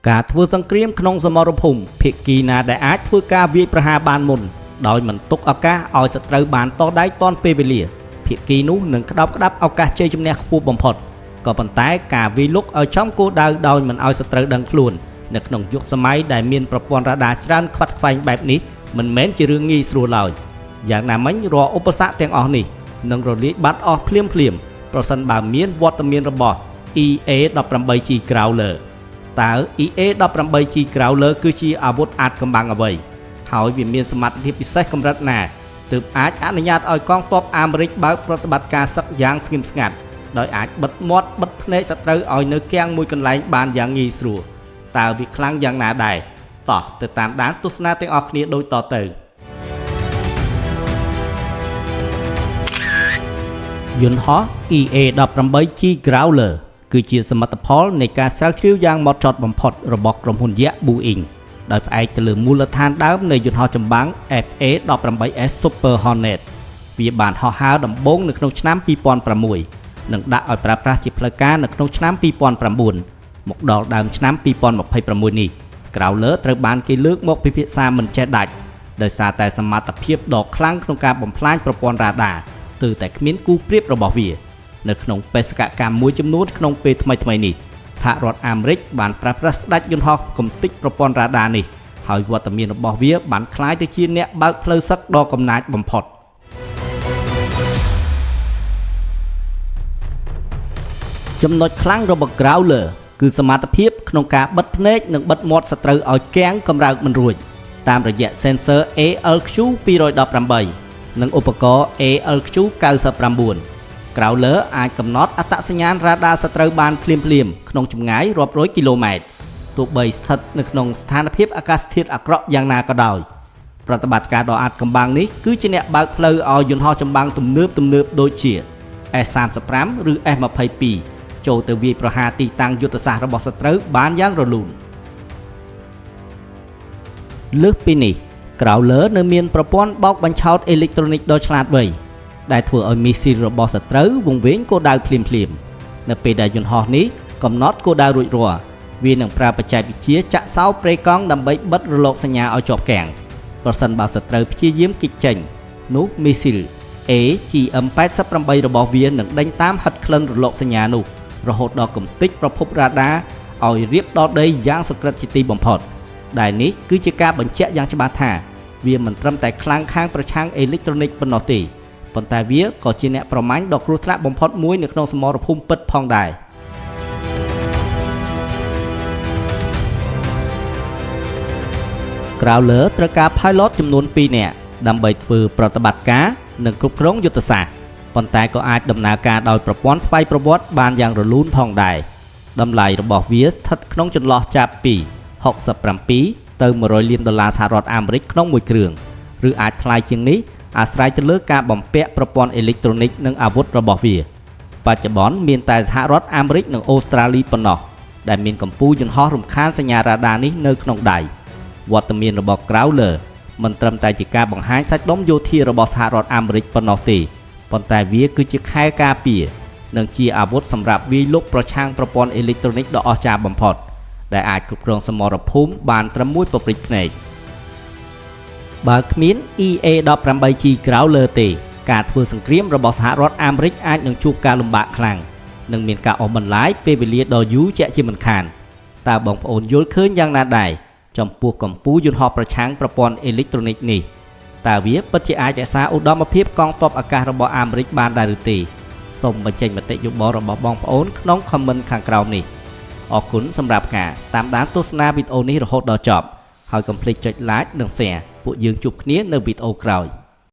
ការធ្វើសង្គ្រាមក្នុងសមរភូមិភាគីណាដែលអាចធ្វើការវាយប្រហារបានមុនដោយមិនទុកឱកាសឲ្យសត្រូវបានតដៃទាន់ពេលវេលាភាគីនោះនឹងក្តោបក្តាប់ឱកាសជ័យជំនះខ្ពស់បំផុតក៏ប៉ុន្តែការវាយលុកឲ្យចំគោលដៅដោយមិនឲ្យសត្រូវដឹងខ្លួននៅក្នុងយុគសម័យដែលមានប្រព័ន្ធរ៉ាដាច្រើនខ្វាត់ខ្វែងបែបនេះមិនមែនជារឿងងាយស្រួលឡើយយ៉ាងណាមិញរាល់ឧបសគ្គទាំងអស់នេះនឹងរលាយបាត់អស់ភ្លាមៗប្រសិនបើមានវត្តមានរបស់ EA-18G Growler។ តើ EA-18G Growler គឺជាអាវុធអាថ៌កំបាំងអ្វីហើយវាមានសមត្ថភាពពិសេសកម្រិតណាទើបអាចអនុញ្ញាតឲ្យកងទ័ពអាមេរិកបើកប្រតិបត្តិការសឹកយ៉ាងស្ងៀមស្ងាត់ដោយអាចបិទមាត់បិទភ្នែកសត្រូវឲ្យនៅគាំងមួយកន្លែងបានយ៉ាងងាយស្រួលតើវាខ្លាំងយ៉ាងណាដែរតោះទៅតាមដានទស្សនាទាំងអស់គ្នាដូចតទៅយន្តហោះ EA-18G Growler គឺជាសមិទ្ធផលនៃការស្រាវជ្រាវយ៉ាងហ្មត់ចត់បំផុតរបស់ក្រុមហ៊ុនយក្ស Boeing ដោយផ្អែកទៅលើមូលដ្ឋានដើមនៃយន្តហោះចម្បាំង FA-18S Super Hornet។ វាបានហោះហើរដំបូងនៅក្នុងឆ្នាំ2006និងដាក់ឲ្យប្រើប្រាស់ជាផ្លូវការនៅក្នុងឆ្នាំ2009មកដល់ដើមឆ្នាំ2026នេះ Growler ត្រូវបានគេលើកមកពិភាក្សាមិនចេះដាច់ដោយសារតែសមត្ថភាពដ៏ខ្លាំងក្នុងការបំផ្លាញប្រព័ន្ធរ៉ាដាស្ទើរតែគ្មានគូប្រៀបរបស់វានៅក្នុងបេសកកម្មមួយចំនួនក្នុងពេលថ្មីៗនេះសហរដ្ឋអាមេរិកបានប្រើប្រាស់ស្ដេចយន្តហោះកំទេចប្រព័ន្ធរ៉ាដានេះហើយវត្តមានរបស់វាបានក្លាយទៅជាអ្នកបើកផ្លូវសឹកដ៏កំណាចបំផុតចំណុចខ្លាំងរបស់ Growler គឺសមត្ថភាពក្នុងការបិទភ្នែកនិងបិទមាត់សត្រូវឲ្យគាំងកម្រើកមិនរួចតាមរយៈ sensor ALQ 218និងឧបករណ៍ ALQ 99 Growler អាចកំណត់អត្តសញ្ញាណរ៉ាដាសត្រូវបានភ្លាមៗក្នុងចម្ងាយរាប់រយគីឡូម៉ែត្រទោះបីស្ថិតនៅក្នុងស្ថានភាពអាកាសធាតុអាក្រក់យ៉ាងណាក៏ដោយប្រតិបត្តិការដ៏អាថ៌កំបាំងនេះគឺជាអ្នកបើកផ្លូវឲ្យយន្តហោះចម្បាំងទំនើបៗដូចជា S-35 ឬ S-22 ចូលទៅវាយប្រហារទីតាំងយុទ្ធសាស្ត្ររបស់សត្រូវបានយ៉ាងរលូនលើសពីនេះ Growler នៅមានប្រព័ន្ធបោកបញ្ឆោតអេឡិចត្រូនិកដ៏ឆ្លាតវៃដែលធ្វើឲ្យមីស៊ីលរបស់សត្រូវវង្វេងគោលដៅភ្លាមៗនៅពេលដែលយន្តហោះនេះកំណត់គោលដៅរួចរាល់វានឹងប្រើបច្ចេកវិទ្យាចាក់សោប្រេកង់ដើម្បីបិទរលកសញ្ញាឲ្យជាប់គាំងប្រសិនបើសត្រូវព្យាយាមគេចចេញនោះមីស៊ីល AGM-88 របស់វានឹងដេញតាមហិតក្លិនរលកសញ្ញានោះរហូតដល់កំទេចប្រភពរ៉ាដាឲ្យរៀបដល់ដីយ៉ាងសុក្រិតជាទីបំផុតដែលនេះគឺជាការបញ្ជាក់យ៉ាងច្បាស់ថាវាមិនត្រឹមតែខ្លាំងខាងប្រឆាំងអេឡិចត្រូនិកប៉ុណ្ណោះទេប៉ុន្តែវាក៏ជាអ្នកប្រមាញ់ដ៏គ្រោះថ្នាក់បំផុតមួយនៅក្នុងសមរភូមិពិតផងដែរ Growler ត្រូវការ pilot ចំនួន2នាក់ដើម្បីធ្វើប្រតិបត្តិការនិងគ្រប់គ្រងយុទ្ធសាស្ត្រប៉ុន្តែក៏អាចដំណើរការដោយប្រព័ន្ធស្វ័យប្រវត្តិបានយ៉ាងរលូនផងដែរតម្លៃរបស់វាស្ថិតក្នុងចន្លោះចាប់ពី67ទៅ100លានដុល្លារសហរដ្ឋអាមេរិកក្នុងមួយគ្រឿងឬអាចថ្លៃជាងនេះអាស្រ័យទៅលើការបំពាក់ប្រព័ន្ធអេឡិចត្រូនិកនិងអាវុធរបស់វាបច្ចុប្បន្នមានតែសហរដ្ឋអាមេរិកនិងអូស្ត្រាលីប៉ុណ្ណោះដែលមានកម្ពូលយន្តហោះរំខានសញ្ញារ៉ាដានេះនៅក្នុងដៃវត្តមានរបស់ Growler មិនត្រឹមតែជាការបង្ហាញសាច់ដុំយោធារបស់សហរដ្ឋអាមេរិកប៉ុណ្ណោះទេប៉ុន្តែវាគឺជាខែលការពារនិងជាអាវុធសម្រាប់វាយលុកប្រឆាំងប្រព័ន្ធអេឡិចត្រូនិកដ៏អស្ចារ្យបំផុតដែលអាចគ្រប់គ្រងសមរភូមិបានត្រឹមមួយពព្រិចភ្នែកបើគ្មាន EA-18G Growler ទេការធ្វើសង្គ្រាមរបស់សហរដ្ឋអាមេរិកអាចនឹងជួបការលំបាកខ្លាំងនិងមានការអូសបន្លាយពេលវេលាដ៏យូរជាក់ជាមិនខានតើបងប្អូនយល់ឃើញយ៉ាងណាដែរចំពោះកម្ពូលយន្តហោះប្រឆាំងប្រព័ន្ធអេឡិចត្រូនិកនេះតើវាពិតជាអាចរក្សាឧត្តមភាពកងទ័ពអាកាសរបស់អាមេរិកបានដែរឬទេសូមបញ្ចេញមតិយោបល់របស់បងប្អូនក្នុង comment ខាងក្រោមនេះអរគុណសម្រាប់ការតាមដានទស្សនាវីដេអូនេះរហូតដល់ចប់ហើយកុំភ្លេចចុច like និង share ពួកយើងជួបគ្នានៅវីដេអូក្រោយ។